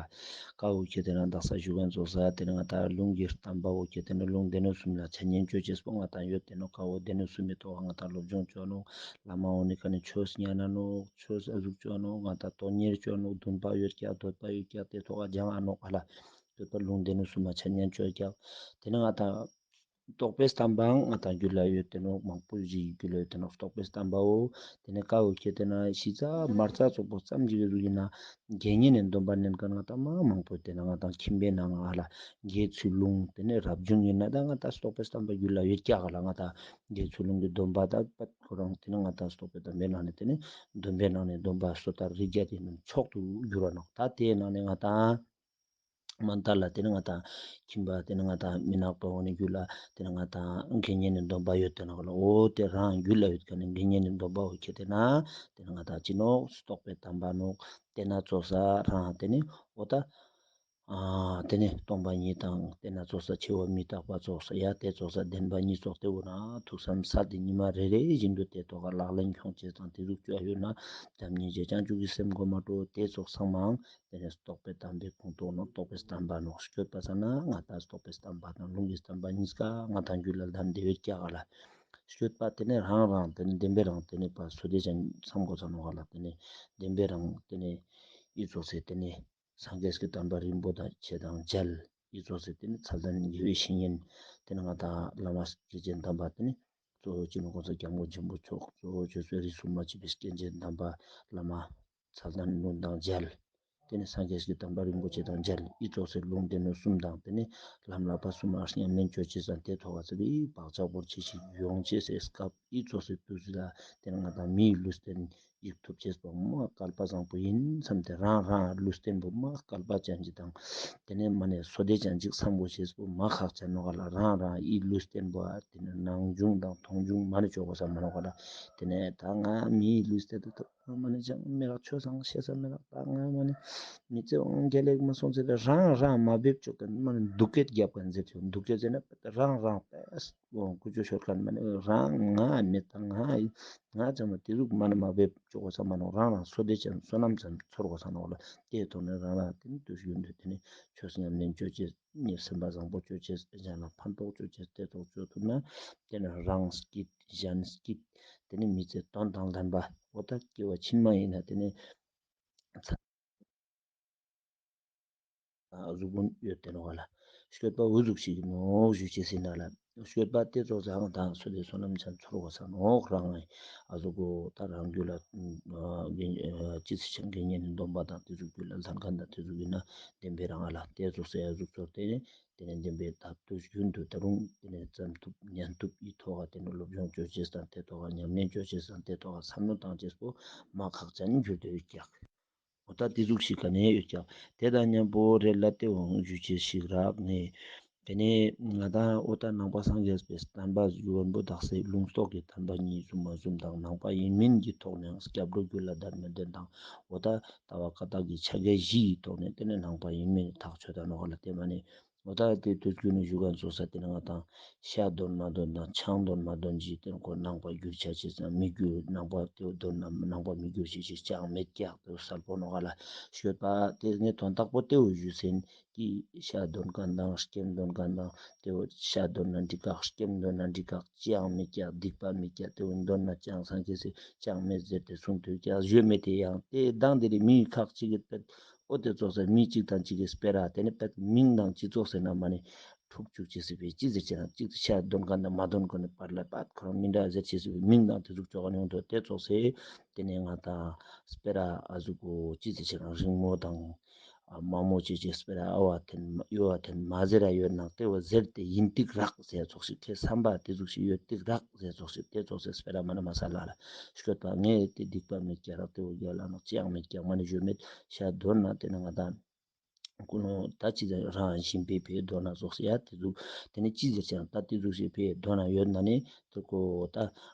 ཀ་འོ་ཁྱེད་དེ་ན་དག་ས་ཞུ་མཁན་ཙོགས་ས་དེ་ནས་ང་ད་ལུང་གི་བསྟན་པ་འོ་ཁྱེད་དེ་ན་ལུང་སྡེ་སྣོད་གསུམ་ལ་ཆ་ཉན་ཅོ་ཅེས་པོ་ང་ད་ཡོད་དེ་ནོག་ཀ་འོ་སྡེ་སྣོད་གསུམ་མི་ཐོག་ང་ད་སློབ་སྦྱོང་ཅོ་ནོག་བླ་མ་འོ་ནི་ཀ་ནས་ཆོས་ཉན་ན་ནོག་ཆོས་ཨ་ཟུག་ཅོ་ནོག་ང་ད་དོན་གཉེར་ཅོ་ནོག་འདུན་པ་ཡོད་ཀྱག་འདོད་པ་ཡོད་ཀྱག་དེ་ཐོག་ག་སྦྱང་ཨ་ནོག་ག་ལ། དེ་ལྟར་ལུང་སྡེ་སྣོད་གསུམ་མ་ཆ་ཉན་ཅོ་ཀྱག་དེ་ནས་ང་ད་རྟོགས་པའི་བསྟན་པའང་ང་ད་རྒྱུད་ལ་ཡོད་དེ་ནོག་མང་པོ་ཞིག་རྒྱུད་ལ་ཡོད་དེ་ནོག་རྟོགས་པའི་བསྟན་པའོ། དེ་ནས་ཀ་འོ་ཁྱེད་དེ་ན་ཤི་ཚ་མར་ཚ་ཙོགས་པོ་ཙམ་ཞིག་གི་ཟུག་ཡིན་ན་དགེ་བསྙེན་ནས་སྡོམ་པ་ནན་མཁན་ང་ད་མ་མང་པོ་དེ་ན་ང་ད་ཁྱིམ་པའི་ནང་ང་ལ་དགེ་ཚུལ་ལུང་དེ་ནས་རབ་བྱུང་ཡིན་ན་ད་ང་ད་རྟོགས་པའི་བསྟན་པ་རྒྱུད་ལ་ཡོད་ཀྱག་ག་ལ། ང་ད་དགེ་ཚུལ་ལུང་གི་སྡོམ་པ་ད་པད་ཁོ་རང་དེ་ནས་ང་ད་རྟོགས་པའི་བསྟན་པའི་ནང་ནས་དེ་ནས་སྡོམ་པའི་ནང་ནས་སྡོམ་པ་སོ་ཐར་རིགས་བརྒྱད་དེ་ནས་མཆོག་ཏུ་གྱུར་བ་ནོག་ད་དེའི་ནང་ནས་ང་ད། མན་ད་ལ་དེ་ནི་ང་ད་ཁྱིམ་པ་དེ་ནི་ང་ད་མི་ནག་པ་འོ་ནི་རྒྱུད་ལ་དེ་ནི་ང་ད་དགེ་བསྙེན་ནི་སྡོམ་པ་ཡོད་དེ་ནོག་ག་ལ། འོ་དེ་རང་རྒྱུད་ལ་ཡོད་མཁན་ནི་དགེ་བསྙེན་ནི་སྡོམ་པ་འོ་ཁྱེད་དེ་ན་དེ་ནི་ང་ད་ཅི་ནོག་རྟོགས་པའི་བསྟན་པ་ནོག་དེ་ན་ཙོགས་ས་རང་དེ་ནི་འོ་ད་ཨ་དེ་ནི་སྟོང་པ་ཉིད་དང་དེ་ན་ཙོགས་ས་འཆི་བ་མི་རྟག་པ་ཙོགས་ས་ཡ་དེ་ཙོགས་ས་བདེན་པ་གཉིས་ཙོགས་དེ་འོ་ན་ཐུགས་བསམ་ས་དེ་ཉི་མ་རེ་རེ་བཞིན་དུ་དེ་ཐོག་ག་ལག་ལེན་ཁྱོང་ཅེས་དང་དེ་ཟུག་ཅོ་ཡོད་ན་བྱམས་སྙིང་རྗེ་བྱང་ཆུབ་ཀྱི་སེམས་སྒོམ་མ་འགྲོ་དེ་ཙོགས་ཚང་མའང་དེ་ནས་རྟོགས་པའི་དམ་པའི་ཁོངས་གཏོགས་ནོག་རྟོགས་པའི་བསྟན་པ་ནོག་སྤྱོད་པ་ས་ན་ང་ད་རྟོགས་པའི་བསྟན་པ་དང་ལུང་གི་བསྟན་པ་གཉིས་ཀ་ང་ད་རྒྱུད་ལ་ལྡན་བདེ་བའི་སྐྱ་ག་ལ། སྤྱོད་པ་དེ་ནས་རང་རང་དེ་ནས་བདེན་པའི་རང་དེ་ནས་པ་སོ་དེ་ཅན་བསམ་དགོས་ས་ནོག་ག་ལ། དེ་ནས་བདེན་པའི་རང་དེ་ནས་ཨི་ཙོགས་སེ་དེ་ནས་སངས་རྒྱས་ཀྱི་བསྟན་པ་རིན་པོ་དང་ཆེ་དང་མཇལ། ཨི་ཙོགས་སེ་དེ་ནས་མཚན་ལྡན་དགེ་བའི་བཤེས་གཉེན་དེ་ནས་ང་ད་བླ་མ་སྐྱེས་ཆེན་དམ་པ་དེ་ནས་གཙོ་བོ་སྤྱི་ནོར་གོང་ས་སྐྱབས་མགོན་ཆེན་པོ་མཆོག་གཙོ་བོ་ཆོས་སྲིད་རིས་སུ་མ་ཆད་པའི་སྐྱེས་ཆེན་དམ་པ་བླ་མ་མཚན་ལྡན་ལུང་དང་མཇལ། དེ་ནས་སངས་རྒྱས་ཀྱི་བསྟན་པ་རིན་པོ་ཆེ་དང་མཇལ། ཨི་ཙོགས་སེ་ལུང་སྡེ་སྣོད་གསུམ་དང་དེ་ནས་ལམ་བསླབ་པ་གསུམ་ཨར་ཉམས་ལེན་ཅོ་ཅེས་དང་དེ་ཐོག་ག་ཚེ་བའི་བག་ཆགས་བོར་ཆེ་ཞིག་ཡོང་ཅེས་སི་སྐབས་ཨི་ཙོགས་སེ་དུས་ལ་དེ་ནས་ང་ད་མིའི་ལུས་རྟེན་ཡིག་ཐུབ་ཅེས་པོ་མ་སྐལ་པ་བཟང་པོ་ཡིན་བསམ་སྟེ་རང་རང་ལུས་རྟེན་པོ་མ་སྐལ་པ་ཅན་ཅིག་དང་དེ་ནས་མ་ནས་སོ་དེ་ཅན་ཅིག་བསམ་དགོས་ཅེས་པོ་མ་ཁག་ཅན་ནོག་ག་ལ། རང་རང་ཨི་ལུས་རྟེན་པོ་ཨ་དེ་ནས་ནང་འབྱུང་དང་མཐོང་འབྱུང་མ་ནས་ཅོ་དགོས་ས་མ་ནོག་ག་ལ། དེ་ནས་ད་ང་མིའི་ལུས་རྟེན་དུ་ཐུབ་མ་ནས་ཅང་མི་རག་ཆོས་སང་ཤེས་ས་མི་རག་ད་ང་མ་ནས་མི་ཚེ་འོང་རྒྱལ་ལེགས་མ་སོང་ཚེ་རང་རང་མ་འབེབས་ཅོ་མཁན་མ་ནས་སྡུག་སྐད་རྒྱབ་མཁན་ཟེར་ཆོག་སྡུག་སྐད་ཟེར་ན་རང་རང་ཏེས་འོ་ཀུ་ཅོ་ཤོར་མཁན་མ་ནི་རང་ང་མེད་ད་ང་ང་ཅང་མ་དེ་ཟུག་མ་ནི་མ་འབེབས་ཅོ་གོ་ས་མ་ནོག་རང་རང་སོ་དེ་ཅན་བསོད་ནམས་ཙམ་ཚོར་གོ་ས་ནོག་ལ། དེའི་ཐོག་ནས་རང་རང་དེ་ནི་དུས་ཡུན་དུ་དེ་ནི་ཆོས་ཉམས་ལེན་ཅོ་ཅེས་ནི་སེམས་པ་བཟང་པོ་ཅོ་ཅེས་གཞན་ལ་ཕན་ཐོགས་ཅོ་ཅེས་དེ་ཐོག་ཅོ་ཐུབ་ན་དེ་ནི་རང་སྐྱིད་གཞན་སྐྱིད་དེ་ནི་མི་ཚེ་དོན་དང་ལྡན་པ་འོ་ད་སྐྱེ་བ་ཕྱི་མ་ཡིན་ན་དེ་ནི་ཚ་གཟུགས་ཕུང་ཡོད་དེ་ནོག་ལ། སྐྱོད་པ་འུ་ཟུག་ཞིག་ནོག་ཞུ་ཅེས་ཟེར་ན་ལ། སྐྱོད་པ་དེ་ཙོགས་ཟང་དང་སོ་དེ་བསོད་ནམས་ཅན་ཚོར་བ་ས་ནོག་རང་ཨ་ཟུག་གོ་ད་རང་རྒྱུད་ལ་ཨ་དགེ་ཨ་ཅི་ཚེ་ཆེན་དགེ་བསྙེན་ནི་སྡོམ་པ་དང་དེ་ཟུག་རྒྱུད་ལ་ལྷན་ཁང་དང་དེ་ཟུག་ཡིན་ན་བདེན་པའི་རང་ཨ་ལ་དེ་ཙོགས་སེ་ཨ་ཟུག་ཚོར་ཏེ་ནི་དེ་ནས་བདེན་པའི་ཐབས་དུས་རྒྱུན་དུ་ད་རུང་དེ་ནས་བརྩམ་ཐུབ་ཉན་ཐུབ་ཡི་ཐོག་ག་དེ་ནས་སློབ་སྦྱོང་ཅོ་ཅེས་དང་དེ་ཐོག་ག་ཉམས་ལེན་ཅོ་ཅེས་དང་དེ་ཐོག་ག་བསམ་བློ་བཏང་ཅེས་པོ་མ་ཁག་ཅན་གྱུར་ཏེ་ཡོད་ཀྱག་འོ་ད་དེ་ཟུག་ཞིག་ག་ནས་ཡོད་ཀྱག་དེ་དང་མཉམ་པོ་རེ་ལ་དེ་འོང་ཞུ་ཅེས་ཤིག་རག་ནས། དེ་ནས་ང་དང་འོ་ད་ནང་པ་སངས་རྒྱས་པའི་བསྟན་པ་ཡོན་པོ་དག་སའི་ལུང་རྟོགས་ཀྱི་བསྟན་པ་གཉིས་ཟུམ་མ་ཟུམ་དང་ནང་པ་ཡིན་མིན་གྱི་ཐོག་ནས་སྐྱབས་འགྲོ་རྒྱུད་ལ་ཟླ་མེད་ལྡན་དང་འོ་ད་ལྟ་བ་བཀའ་རྟགས་ཀྱི་ཕྱག་རྒྱ་བཞི་ཡི་ཐོག་ནས་དེ་ནས་ནང་པ་ཡིན་མིན་ཐག་ཆོད་ད་ནོག་ལ་དེ་མ་ནས། འོ་ད་དེ་དུས་རྒྱུན་ནས་ཞུ་ག་ཙོགས་ས་དེ་ནས་ང་དང་ཤ་འདོན་མ་འདོན་དང་ཆང་འདོན་མ་འདོན་གྱི་དེ་ཁོ་ནང་པ་འགྱུར་ཆ་ཅེས་སམ་མི་འགྱུར་ནང་པ་དེ་འདོན་ན་ནང་པ་མི་འགྱུར་ཞེས་ཅང་མེད་ཀྱག་དེ་གསལ་པོ་ནོག་ག་ལ་ཤོད་པ་དེ་ངས་དོན་དག་པོ་དེ་འུ་ཞུ་ཟིན་གྱི་ཤ་འདོན་མཁན་དང་སྐྱེམས་འདོན་མཁན་དང་དེ་ཤ་འདོན་ན་འགྲིག་ག་སྐྱེམས་འདོན་ན་འགྲིག་ག་ཅང་མེད་ཀྱག་སྡིག་པ་མེད་ཀྱག་དེ་འདོན་ན་ཅང་སངས་རྒྱས་སི་ཅང་མེད་ཟེར་ཏེ་གསུངས་དུས་ཀྱག་ཞུ་མེད་དེ་ཡང་དེ་དང་དེ་རིགས་མི་ཁག་ཅིག་གི་འོ་དེ་ཙོགས་སེ་མི་གཅིག་དང་གཅིག་གི་སྤེ་ར་དེ་ནི་པད་མིང་དང་ཅི་ཙོགས་སེ་ན་མ་ནི་འཁྲུག་བཅུག་ཅེས་སི་པའི་ཅི་ཟེར་ཅེ་ན་གཅིག་ཏུ་ཤ་འདོན་མཁན་དང་མ་འདོན་མཁན་ནི་བར་ལ་པད་ཁོ་རང་མི་འདྲ་ཟེར་ཅེས་སི་པའི་མིང་དང་དེ་ཟུག་ཅོག་ག་ནི་ཡོང་དོ་དེ་ཙོགས་སེ་དེ་ནི་ང་དང་སྤེ་ར་ཨ་ཟུག་གོ་ཅི་ཟེར་ཅེ་ན་རིང་མོ་དང་ཨ་མ་མོ་ཅེས་ཅེས་སྤེ་ར་ཨ་བ་དེན་ཡོ་བ་དེན་མ་ཟེར་ར་ཡོད་ན་དེ་བ་ཟེར་ཏེ་ཡིན་ཏིག་རག་ཟེར་ཙོགས་ཤིག་ཁྱེད་བསམ་པ་དེ་ཟུག་ཤིག་ཡོད་ཏིག་རག་ཟེར་ཙོགས་ཤིག་དེ་ཙོགས་སེ་སྤེ་ར་མ་ན་མ་ས་ལ་ལ་ཤོད་པ་ངས་དེ་སྡིག་པ་མེད་ཀྱག་རག་དེ་བ་རྒྱ་ལ་ནོག་ཅི་ཡང་མེད་ཀྱག་མ་ནི་ཞུ་མེད་ཤ་འདོན་ན་དེ་ན་ང་དང་ཀུན་སློང་ད་ཅི་ཟེར་རང་བཞིན་པའི་ཕའི་དོན་ན་ཙོགས་ཡ་དེ་ཟུག་དེ་ནི་ཅི་ཟེར་ཅང་ད་དེ་ཟུག་ཞེས་ཕའི་དོན་ན་ཡོད་ན་ནི་དེ་ཀོ་ད་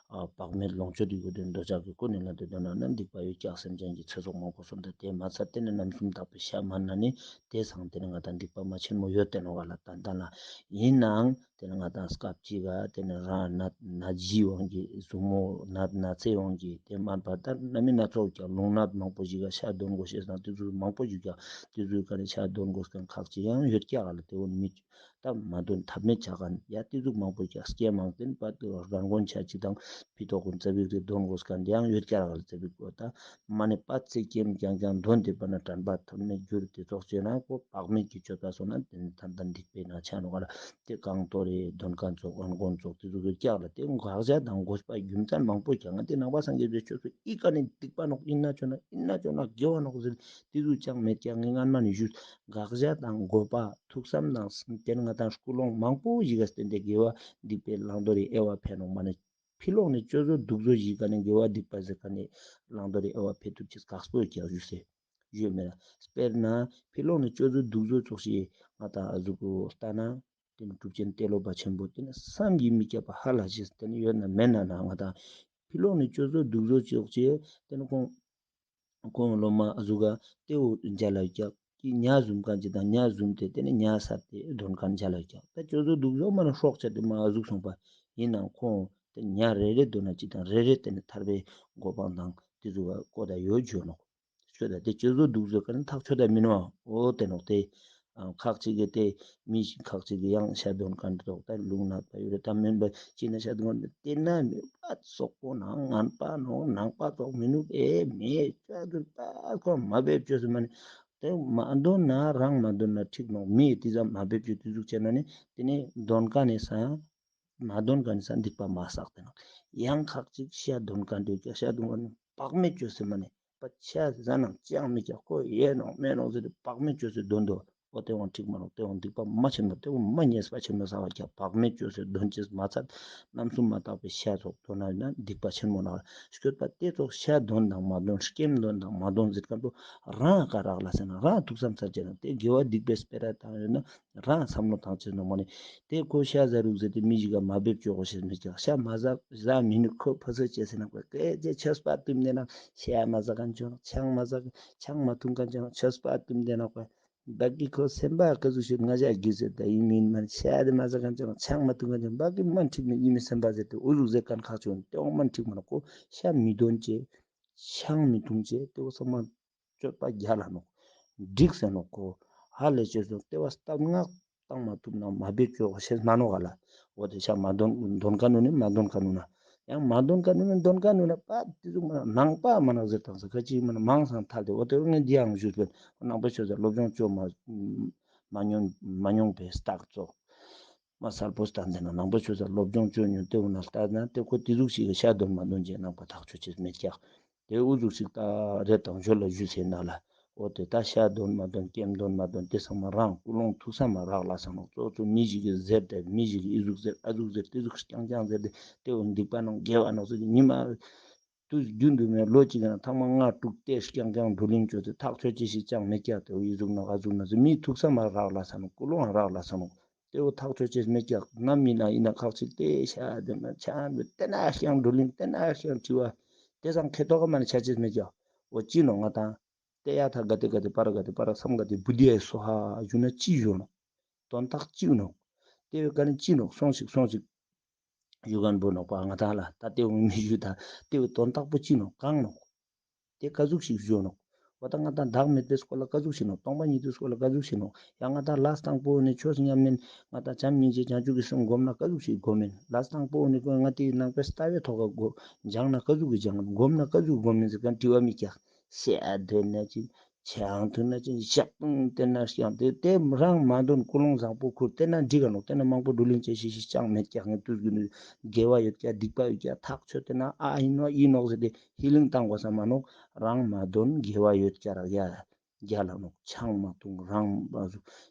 བག་མེད་ལོངས་སྤྱོད་དེ་ཀོ་དེ་འདོད་ཆགས་ཀྱི་ཀུན་ནས་ལ་དེ་དོན་ན་ན་སྡིག་པ་ཡོད་ཀྱག་སེམས་ཅན་གྱི་ཚེ་སྲོག་མང་པོ་གསུམ་དེ་དེ་མ་ཚད་དེ་ནི་རྣམ་གསུམ་དག་པའི་ཤ་མ་ན་ནི་དེ་སང་དེ་ནི་ང་དང་སྡིག་པ་མ་ཆེན་མོ་ཡོད་དེ་ནོག་ག་ལ་ད་ལྟ་ན་ཡིན་ནའང་། དེ་ནི་ང་དང་སྐབས་ཅིག་ག་དེ་ནི་རང་ནད་ནད་གཞིའི་དབང་གིས་ཟུག་མོ་ནད་ན་ཚའི་དབང་གིས་དེ་མན་པ་ལྟར་ན་མི་སྣ་ཚོགས་ཀྱང་རླུང་ནད་མང་པོ་ཞིག་ག་ཤ་འདོན་དགོས་ཤེས་དང་དེ་ཚོ་མང་པོ་ཞིག་ཀྱང་དེ་ཚོའི་ཀ་ནས་ཤ་འདོན་དགོས་མཁན་ཁག་ཅིག་ཡང་ཡོད་ཀྱག་ལ་དེ་འོ་མི་ད་མ་འདོན་ཐབས་མེད་ཆགས་མཁན་ཡ་དེ་ཚོ་མང་པོ་ཀྱང་སྐྱེ་མང་བསྟན་པ་དེ་རྒན་རྒོན་ཆ་ཅིག་དང་ཕི་ཏོག་གུན་ཙ་པིག་རེ་འདོན་དགོས་མཁན་དེ་ཡང་ཡོད་ཀྱག་ལ་ཙ་པིག་གོ་ད་མ་ནི་པ་ཚེ་སྐྱེམས་ཀྱང་ཀྱང་འདོན་དེ་པ་ན་དྲན་པ་ཐོབ་ནས་འགྱུར་དེ་ཚོགས་བྱས་ན་ཁོ་བག་མེད་ཀྱི་སྤྱོད་པ་སོང་ན་དེ་ནི་ད་ལྟ་འདི་པའི་ནང་ཆ་ནོག་ག་ལ་དེ་གང་ལྟོ་རེ་འདོན་མཁན་ཚོགས་ཨན་དགོན་ཚོགས་དེ་ཚོ་གི་ཀྱག་ལ་དེ་དགག་བྱ་དང་དགོས་པ་རྒྱུ་མཚན་མང་པོ་ཀྱང་དེ་ནང་པ་སངས་རྒྱས་པའི་ཆོས་སུ་ཨི་ཀ་ནས་སྡིག་པ་ནོག་ཨིན་ན་ཆོ་ན་ཨིན་ན་ཆོ་ན་དགེ་བ་ནོག་ཟེར་དེ་ཚོ་ཅང་མེད་ཀྱག་ངས་སྔན་མ་ནས་ཞུས་དགག་བྱ་དང་དགོས་པ་ཐུགས་བསམ་དང་དེ་ནི་ང་དང་ཀུན་སློང་མང་པོ་ཞིག་ག་བརྟེན་ཏེ་དགེ་བ་སྡིག་པའི་བླང་དོར་རེ་དབྱེ་བ་ཕེ་ནོག་མ་ནས་ཕི་ལོག་ནས་སྤྱོད་བཟོ་སྡུག་བཟོ་ཞིག་ག་ནས་དགེ་བ་སྡིག་པ་ཟེར་ག་ནས་བླང་དོར་རེ་དབྱེ་བ་ཕེ་ཐུབ་ཅེས་དཀགས་པོ་ཀྱག་ཞུས་སེ། ཡོད་མེད་ལ། དཔེར་ན་ཕི་ལོག་ནས་སྤྱོད་ཚུལ་སྡུག་ཚུལ་ཙོགས་ཤིག་ང་དང་ཨ་ཟུག་གོ་ལྟ་ན་དེ་ནི་གྲུབ་ཆེན་ཏེ་ལོ་པ་ཆེན་པོ་དེ་ནི་བསམ་གྱིས་མི་ཁྱབ་པ་ཧ་ལ་ཞིག་དེ་ནི་ཡོད་ན་མེད་ན་ན་ང་དང་ཕི་ལོག་ནས་སྤྱོད་ཚུལ་སྡུག་ཚུལ་ཙོགས་ཤིག་དེ་ནི་ཁོང་ཁོང་སློབ་མ་ཨ་ཟུག་ག་ཏེའུ་མཇལ་ལ་ཀྱག་གི་ཉ་ཟུམ་མཁན་ཅིག་དང་ཉ་ཟུམ་སྟེ་དེ་ནི་ཉ་ཟ་སྟེ་འདོན་མཁན་མཇལ་ལ་ཀྱག་ད་སྤྱོད་ཚུལ་སྡུག་ཚུལ་མ་ན་སྲོག་བཅད་དེ་མ་ཨ་ཟུག་སོང་པ་ཡིན་ནའང་ཁོང་དེ་ཉ་རེ་རེ་འདོན་ན་ཅིག་དང་རེ་རེ་དེ་ནི་ཐར་པའི་གོ་འཕང་དང་དེ་ཟུག་ག་བཀོད་ད་ཡོད་བརྗོད་ནོག་ཆོས་དང་དེ་སྤྱོད་ཚུལ་སྡུག་ཚུལ་ག་ནི་ཐག་ཆོད་ད་མིན་ནོག་འོ་དེ་ནོག་དེ། ཁག་ཅིག་གི་དེ་མི་ཞིག་ཁག་ཅིག་གི་ཡང་ཤ་འདོན་མཁན་དེ་ཚོགས་ད་ལུང་ནག་པ་ཡོད་རེད་ད་མིན་པ་ཅི་ན་ཤ་འདོན་དེ་ན་མི་པ་སོག་པོ་ན་ངན་པ་ནོག་ནང་པ་ཚོགས་མི་ནུག་ཨེ་མེད་ཅ་དུ་པ་ཁོ་མ་བེབ་ཅོས་སི་མ་ནི་དེ་མ་འདོན་ན་རང་མ་འདོན་ན་འགྲིག་ནོག་མི་དེ་ཚོ་མ་བེབ་ཅོས་དེ་ཟུག་བྱས་ན་ནི་དེ་ནི་འདོན་མཁན་ནི་ས། མ་འདོན་མཁན་ནི་ས་སྡིག་པ་མ་བསགས་ཏེ་ནོག་ཡང་ཁག་ཅིག་ཤ་འདོན་མཁན་དེ་ཀྱང་ཤ་འདོན་མཁན་ནི་བག་མེད་ཅོས་སི་མ་ནི་པ་ཆ་ཟ་ནང་ཅང་མི་ཀྱག་ཁོ་ཡེ་ནོག་མེ་ནོག་ཟེར་ཏེ་བག་མེད་ཅོས་སི་འདོན་དོ། འོ་དེ་བོ་འགྲིག་མ་ནོག་དེ་བོ་སྡིག་པ་མ་ཆེན་མོ་དེ་བོ་མ་ཉེས་པ་ཆེན་མོ་བསགས་པ་ཀྱག་བག་མེད་ཅོས་སི་འདོན་ཅེས་མ་ཚད་རྣམ་གསུམ་མ་དག་པའི་ཤ་ཚོགས་འདོན་ན་ཡིན་ན་སྡིག་པ་ཆེན་མོ་ནོག་ལ་སྐྱོད་པ་དེ་ཚོགས་ཤ་འདོན་དང་མ་འདོན་སྐྱེམས་འདོན་དང་མ་འདོན་ཟེར་མཁན་པོ་རང་ག་རག་ལ་ཟེར་ན་རང་ཐུགས་བསམ་ཚར་ཅེ་ན་དེ་དགེ་བ་སྡིག་པའི་སྤེ་ར་བཏང་ཡོད་ན། རང་བསམ་བློ་བཏང་ཅེས་ནོག་མ་ནི། དེ་ཁོ་ཤ་ཟ་རུག་ཟེར་ཏེ་མི་ཞིག་ག་མ་བེབ་ཅོ་གོ་ཤེས་མི་ཀྱག་ཤ་མ་ཟ་ཟ་མི་ནུག་ཁོ་ཕ་སོ་ཅེས་ཟེར་ན་ཁོ་སྐད་ཅེས་ཆོས་པ་བཏུམ་དེ་ན་ཤ་མ་ཟ་མཁན་ཅོ་ཆང་མ་ཟ་ཆང་མ་འཐུང་མཁན་ཅོ་ཆོས་པ་བཏུམ་དེ་ན་ཁོ་བདག་གི་ཁོ་སེམས་པ་ཀ་ཟུག་ཤིག་ང་ཞ་གི་ཟེར་ད་ཡིན་མིན་མ་ཤ་དེ་མ་ཟ་མཁན་ཅོ་ཆང་མ་འཐུང་མཁན་ཅོ་བདག་གི་མ་འགྲིག་མི་ཡིན་མི་སེམས་པ་ཟེར་ཏེ་འུ་ཟུག་ཟེར་མཁན་ཁག་ཅོ་དེ་འོ་མ་འགྲིག་མ་ནོག་ཁོ་ཤ་མི་འདོན་ཅེས་ཆང་མི་འཐུང་ཅེས་དེ་འོ་ཚང་མ། སྤྱོད་པ་རྒྱལ་ལ་ནོག་འགྲིག་ཟེར་ནོག་ཁོ། ཧ་ལས་ཅོས་སོང་ལྟེ་བ་སྟབས་ངག་བཏང་མ་ཐུབ་ན་མ་བེད་ཅོག་ཤེས་མ་ནོག་ག་ལ། འོ་དེ་ཤ་མ་འདོན་འདོན་ཁ་ནུ་ནི་མ་འདོན་ཁ་ནུ་ན། ཡང་མ་འདོན་ཁ་ནུ་ནི་འདོན་ཁ་ནུ་ན་པ་དེ་ཟུག་མ་ནང་པ་མ་ནག་ཟེར་དང་ས་ཁ་ཅིག་མ་ན་མང་སང་ཐལ་ཏེ་འོ་དེ་རུ་ངས་འདི་ཡང་ཞུས་པས་ནང་པ་ཆོས་ཟེར་སློབ་སྦྱོང་ཅོ་མ། མ་མྱོང་མ་མྱོང་པའི་རྟགས་ཙོགས། མ་གསལ་པོ་སྟན་ཏེ་ན་ནང་པ་ཆོས་ས་སློབ་སྦྱོང་ཅོ་ཉོན་ཏེ་འུ་ན་ལྟ་ན་ཏེ་ཁོ་ཏེ་ཟུག་ཞིག་གི་ཤ་དོན་མ་དོན་ཅེས་ནང་པ་ཐག་ཆོད་ཅེས་མེད་ཀྱག། ཏེ་འུ་ཟུག་ཞིག་ད་རེ་དང་ཞོར་ལ་ཞུས་ཟེར་ན་ལ། འོ་ཏེ་ད་ཤ་དོན་མ་དོན་ཀེམ་དོན་མ་དོན་ཏེ་ཚང་མ་རང་ཀུན་སློང་ཐུགས་ས་མ་རག་ལ་ས་ནོག། ཙོགས་ཙོགས་མི་ཞིག་གི་ཟེར་ཏེ་མི་ཞིག་གི་ཨི་ཟུག་ཟེར་ཨ་ཟུག་ཟེར་ཏེ་ཟུག་རྐྱང་རྐྱང་ཟེར་ཏེ་ཏེ་འུ་སྡིག་པ་ནོག་དགེ་བ་ནོག་ཟེར་ཏེ་ཉི་མ་དུས་རྒྱུན་དུ་མེད་ལོ་གཅིག་ན་ཐེངས་མ་ལྔ་དྲུག་ཏེ་རྐྱང་རྐྱང་བགྲོ་གླེང་ཅོས་ཏེ་ཐག་ཆོད་ཅེས་ཤིག་ཅང་མེད་ཀྱག། ཏེ་འུ་ཨི་ཟུག་ནོག་ཨ་ཟུག་ནོག་ཟེར་མི་ཐུགས་ས་མ་རག་ལ་ས་ནོག། ཀུན་སློང་རག་ལ་ས་ནོག། ཏེ་འུ་ཐག་ཆོད་ཅེས་མེད་ཀྱག། ནམ་ཨིན་ན་ཨིན་ན་ཁག་ཅིག་ཏེ་ཤ་དོན་མ་ཆ་ཏེ་ན་རྐྱང་བགྲོ་གླེང་ཏེ་ན་རྐྱང་དྲི་བ་ཏེ་སང་ཁེ་ཐོག་ག་མ་ནེ་ཆ་ཅེས་མེད་ཀྱག། འོ་ཅི་ནོག་ང་དང་ཏེ་ཡ་ཐ་ག་ཏེ་ག་ཏེ་པ་ར་ག་ཏེ་པ་ར་སམ་ག་ཏེ་བུ་དྷི་ཡ་སྭཱ་ཧཱ་ཞུ་ན་ཅི་ཞུ་ནོག། དོན་དག་ཅི་ནོག། ཏེ་བོའི་ཀ་ནེ་ཅི་ནོག་སོང་ཞིག་སོང་ཞིག་ཞུ་ཁན་བོ་ནོག་པ། ང་དང་ལ་ད་ཏེ་བོ་མི་ཞུ་ད། ཏེ་བོའི་དོན་དག་པོ་ཅི་ནོག་གང་ནོག། ཏེ་ཀ་ཟུག་ཞིག་ཞུ་ནོག། འོ་ད་ང་དང་བདག་མེད་པའི་སྐོར་ལ་ཀ་ཟུག་ཞིག་ནོག། སྟོང་པ་ཉིད་དུ་སྐོར་ལ་ཀ་ཟུག་ཞིག་ནོག། ཡང་ང་དང་ལས་དང་པོ་ནེ་ཆོས་ཉམས་ལེན་ང་དང་བྱམས་སྙིང་རྗེ་བྱང་ཆུབ་ཀྱི་སེམས་སྒོམ་ན་ཀ་ཟུག་ཞིག་སྒོམ་ཨིན། ལས་དང་པོ་ནེ་ང་ཏེ་ནང་པའི་ལྟ་བའི་ཐོག་ག་སྒོམ་སྦྱང་ན་ཀ་ཟུག་གི་སྦྱང་སྒོམ་ན་ཀ་ཟུག་སྒོམ་ཨིན་ཟེར་ཁན་དྲི་བ་མི་ཀྱག། ཤ་དོན་ན་ཅི་ཆང་དོན་ན་ཅི་ཞག་དང་ཏེ་ན་ཡང་ཏེ་ཏེ་རང་མ་དོན་ཀུན་སློང་བཟང་པོ་ཁུར་ཏེ་ན་འགྲིག་ག་ནོག། ཏེ་ན་མང་པོ་བགྲོ་གླེང་ཅེས་ཤིག་ཅང་མེད་ཀྱག། ངས་དུས་རྒྱུན་དུ་དགེ་བ་ཡོད་ཀྱག་སྡིག་པ་ཡོད་ཀྱག་ཐག་ཆོད་ཏེ་ན་ཨ་ཨིན་ནོག་ཨིན་ནོག་ཟེར་ཏེ་ཧི་ལིང་བཏང་དགོས་ས་མ་ནོག། རང་མ་དོན་དགེ་བ་ཡོད་ཀྱག་རག་ཡ་རྒྱལ་ལ་ནོག། ཆང་མ་འཐུང་རང་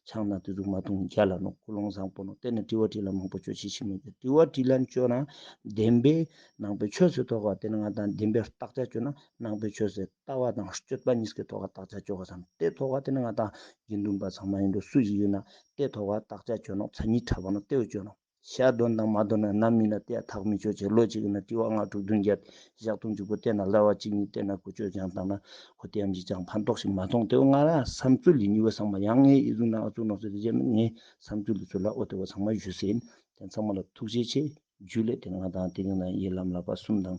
ཆང་ན་ཏེ་ཟུག་མ་འཐུང་རྒྱལ་ལ་ནོག། ཀུན་སློང་བཟང་པོ་ནོག། ཏེ་ནེ་དྲི་བ་དྲིས་ལན་མང་པོ་ཅོ་ཤེས་ཤིག་མེད་ཀྱག། དྲི་བ་དྲིས་ལན་ཅོ་ན་བདེན་པའི་ནང་པའི་ཆོས་སི་ཐོག་ག་ཏེ་ནེ་ང་དང་བདེན་པའི་བརྟག་དཔྱད་ཅོ་ན་ནང་པའི་ཆོས་སི་ལྟ་བ་དང་སྤྱོད་པ་གཉིས་ཀྱི་ཐོག་ག་བརྟག་དཔྱད་ཅོ་ག་སམ། ཏེ་ཐོག་ག་ཏེ་ནེ་ང་དང་དགེ་འདུན་པ་ཚང་མ་ཨིན་འགྲོ་སུ་ཞིག་ཨིན་ན་ཏེ་ཐོག་ག་བརྟག་དཔྱད་ཅོ་ནོག། མཚན་ཉིད་ཕྲ་བ་ནོག། ཏེ་བོ་ཅོ་ནོག། ཤ་དོན་དང་མ་དོན་ན་ནམ་ཨིན་ན་ཏེ་ཡ་ཐག་མི་ཆོད་ཅེས། ལོ་གཅིག་ཨིན་ན་དྲི་བ་ལྔ་དྲུག་བདུན་བརྒྱད་ཞག་དུང་ཅིག་པོ་ཏེ་ན་ལ་བ་གཅིག་གཉིས་ཏེ་ན་ཀུ་ཅོ་སྦྱང་བཏང་ན་ཁོ་ཏེ་ཡམ་ཅིག་ཅང་ཕན་ཐོགས་ཤིག་མ་མཐོང་། ཏེ་བོ་ང་རང་བསམ་ཚུལ་ལི་ཉི་བོ་ཚང་མ་ཡང་ངས་ཨི་ཟུག་ན་ཨ་ཟུག་ནོག་ཟེར་ཏེ་ངས་བསམ་ཚུལ་ལི་ཚུལ་ལ་འོ་ཏེ་བོ་ཚང་མ་ཞུས་ཟིན། ཏེ་ཚང་མ་ལ་ཐུགས་རྗེ་ཆེ། ཇུ་ལེ། ཏེ་ནེ་ང་དང་ཏེ་ནེ་ཡི་ལམ་ལ་བབ་པ་གསུམ་དང་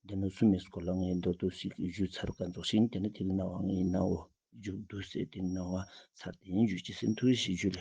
སྡེ་སྣོད་གསུམ་མི་སྐོར་ལ་ངས་མདོར་བསྡུས་ཤིག་ཞུས་ཚར་ཁན་ཙོགས་ཤིག་ཨིན། ཏེ་ནེ་ཏེ་ནེ་ནང་བ་ངས་ནང་བོ་མཇུག་བསྡུས་ཏེ་ཏེ་ནེ་ནང་བ་ཚར་ཏེ་ཨིན། ཞུ་ཅེས་ཨིན། ཐུགས་རྗེ་ཆེ། ཇུ་ལེ།